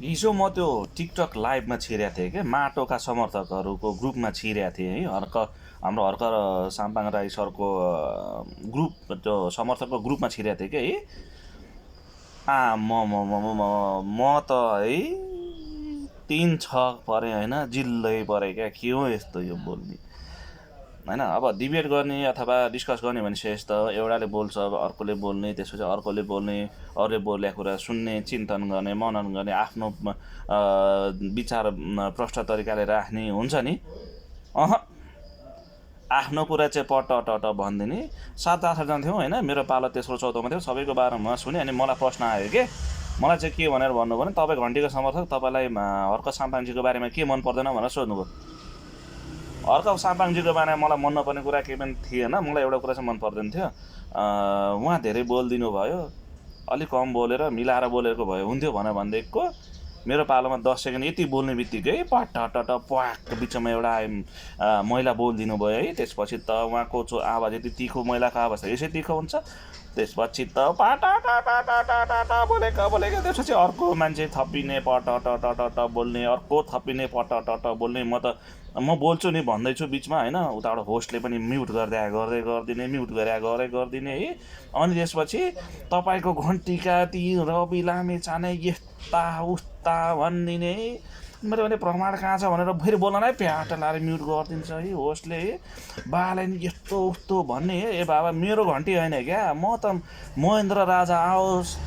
हिजो म त्यो टिकटक लाइभमा छिरेको थिएँ क्या, माटोका समर्थकहरूको ग्रुपमा छिरेको थिएँ है। हाम्रो हर्क साम्पाङ राई सरको ग्रुप, त्यो समर्थकको ग्रुपमा छिरेको थिएँ क्या है। म त है 3 छक परेँ होइन, जिल्लै परेँ क्या। के हो यस्तो यो बोल्ने होइन। अब डिबेट गर्ने अथवा डिस्कस गर्ने भनेपछि त एउटाले बोल्छ, अर्कोले बोल्ने, त्यसपछि अर्कोले बोल्ने, अरूले बोलेको कुरा सुन्ने, चिन्तन गर्ने, मनन गर्ने, आफ्नो विचार प्रष्ट तरिकाले राख्ने हुन्छ नि। आफ्नो कुरा चाहिँ पट भनिदिने। 7-8 जना थियौँ होइन, मेरो पालो तेस्रो चौथोमा थियो। सबैको बारेमा सुने अनि मलाई प्रश्न आयो के, मलाई चाहिँ के भनेर भन्नु भने, तपाईँ घन्टीको समर्थक, तपाईँलाई हर्क साम्पाङजीको बारेमा के मन पर्दैन भनेर सोध्नुभयो। हर्क साम्पाङजीको बारेमा मलाई मन नपर्ने कुरा केही पनि थिएन। मलाई एउटा कुरा चाहिँ मन पर्दैन थियो, उहाँ धेरै बोलिदिनु भयो, अलिक कम बोलेर मिलाएर बोलेको भयो हुन्थ्यो भनेदेखिको मेरो पालोमा 10 सेकेन्ड यति बोल्ने बित्तिकै पटट प्वाक बिचमा एउटा महिला बोलिदिनु भयो है। त्यसपछि त उहाँको आवाज यति तिखो, महिलाको आवाज त यसै तिखो हुन्छ। त्यसपछि त पाटा बोलेको त्यसपछि अर्को मान्छे थपिने पटट बोल्ने, अर्को थपिने पटट बोल्ने। म बोल्छु नि भन्दैछु बिचमा होइन, उताबाट होस्टले पनि म्युट गर्दै गरिदिने, म्युट गरिदिने है। अनि त्यसपछि तपाईँको घन्टीका ती रवि लामेछाने यस्ता उस्ता भनिदिने। मैले भने प्रमाण कहाँ छ भनेर फेरि बोल्न नै प्याट लाएर म्युट गरिदिन्छ है होस्टले है। बालाई नि यस्तो उस्तो भन्ने है। ए बाबा, मेरो घन्टी होइन क्या। म त महेन्द्र राजा आओस्,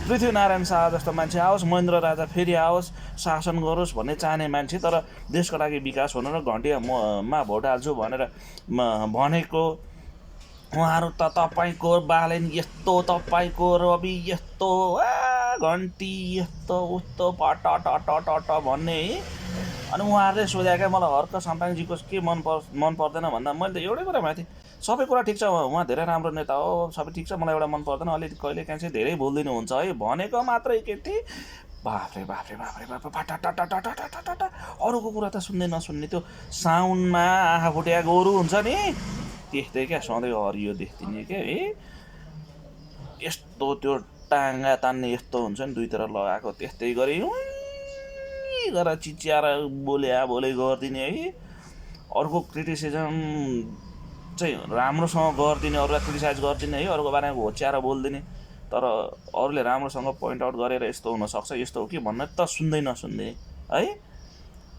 पृथ्वीनारायण शाह जस्तो मान्छे आओस्, महेन्द्र राजा फेरि आओस्, शासन गरोस् भन्ने चाहने मान्छे। तर देशको लागि विकास हुनु र घन्टीमा भोट हाल्छु भनेर भनेको उहाँहरू त तपाईँको बालेन यस्तो, तपाईँको रवि यस्तो, घन्टी यस्तो उस्तो पटट भन्ने है। अनि उहाँहरूले सोधे क्या मलाई हर्क साम्पाङजीको के मन पर्दैन भन्दा मैले त एउटै कुरा भनेको थिएँ, सबै कुरा ठिक छ, उहाँ धेरै राम्रो नेता हो, सबै ठिक छ, मलाई एउटा मन पर्दैन, अलि कहिले काहीँ चाहिँ धेरै बोलिदिनु हुन्छ है भनेको मात्रै केटी। बाफ्रे फटाटाटाटाटाटाटाटा अरूको कुरा त सुन्दै नसुन्ने, त्यो साउन्डमा आँखा फुटेका गोरु हुन्छ नि त्यस्तै क्या, सधैँ हरियो देख्दिने क्या है। यस्तो त्यो टाङ्गा तान्ने यस्तो हुन्छ नि दुईतिर लगाएको, त्यस्तै गरी गरेर चिच्याएर बोले गरिदिने है। अर्को क्रिटिसिजम चाहिँ राम्रोसँग गरिदिने, अरूलाई क्रिटिसाइज गरिदिने है, अरूको बारेमा होच्याएर बोलिदिने। तर अरूले राम्रोसँग पोइन्ट आउट गरेर यस्तो हुनसक्छ, यस्तो हो कि भन्न त सुन्दै नसुन्ने है।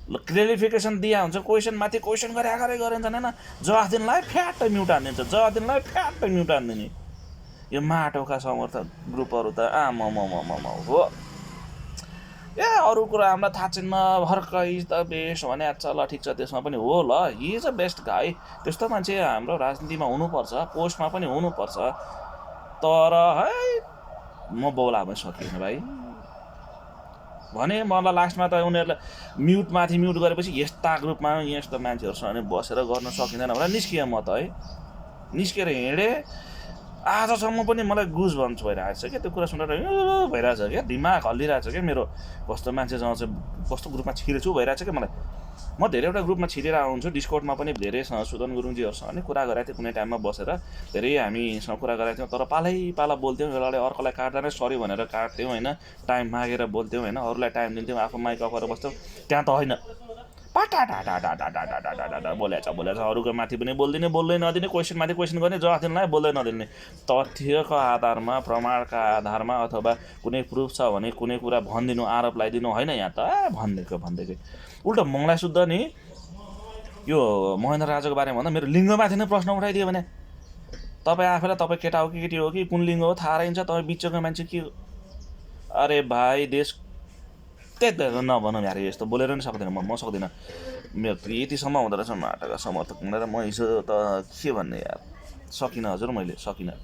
क्लियरिफिकेसन दिया हुन्छ, क्वेसन माथि क्वेसन गरे होइन, जवाफ दिनलाई फ्याट म्युट हानिदिन्छ, जवाफ दिनलाई फ्याट म्युट हानिदिने। यो माटोका समर्थक ग्रुपहरू त हो। ए अरू कुरा हामीलाई थाहा छैन, हर्क इज द बेस्ट भने छ, ल ठिक छ, त्यसमा पनि हो, ल हि इज अ बेस्ट गाई। त्यस्तो मान्छे हाम्रो राजनीतिमा हुनुपर्छ, पोस्टमा पनि हुनुपर्छ। तर है म बोलामै सकिनँ भाइ भने मलाई लास्टमा त उनीहरूलाई म्युट गरेपछि यस्ता ग्रुपमा यस्तो मान्छेहरूसँग बसेर गर्न सकिँदैन भनेर निस्किएँ म त है। निस्केर हिँडेँ, आजसम्म पनि मलाई गुज बम्स भइरहेको छ क्या त्यो कुरा सुनेर, भइरहेछ क्या, दिमाग हल्लिरहेछ क्या मेरो। कस्तो मान्छेसँग चाहिँ कस्तो ग्रुपमा छिरेछु भइरहेछ क्या मलाई। म धेरैवटा ग्रुपमा छिरेर आउँछु, डिस्कर्डमा पनि धेरैसँग सुदन गुरुङजीहरूसँग पनि कुरा गरेको थिएँ, कुनै टाइममा बसेर धेरै हामीसँग कुरा गरेको थियौँ। तर पाला बोल्थ्यौँ, एउटाले अर्कोलाई काट्दा नै सरी भनेर काट्थ्यौँ होइन, टाइम मागेर बोल्थ्यौँ होइन, अरूलाई टाइम दिन्थ्यौँ, आफू माइक अफ गरेर बस्थ्यौँ। त्यहाँ त होइन, पाटाटाटाटाटाटाटाटा बोलेछ, अरूको माथि पनि बोल्दिने, बोल्दै नदिने, क्वेसन माथि क्वेसन गर्ने, जवाफ दिनलाई बोल्दै नदिने। तथ्यको आधारमा, प्रमाणका आधारमा अथवा कुनै प्रुफ छ भने कुनै कुरा भनिदिनु, आरोप लगाइदिनु होइन। यहाँ त भन्दैकै उल्टा मलाई शुद्ध नि यो महेन्द्र राजाको बारेमा भन्दा मेरो लिङ्गमाथि नै प्रश्न उठाइदियो भने, तपाईँ आफैलाई तपाईँ केटा हो कि केटी हो कि कुन लिङ्ग हो थाहा रहन्छ, तपाईँ बिचको मान्छे के। अरे भाइ देश त्यही नभनौँ यार, यस्तो बोलेर नि सक्दिनँ म सक्दिनँ। मेरो यतिसम्म हुँदो रहेछ माटोका समर्थक भनेर। म हिजो त के भन्ने यार, सकिनँ हजुर, मैले सकिनँ।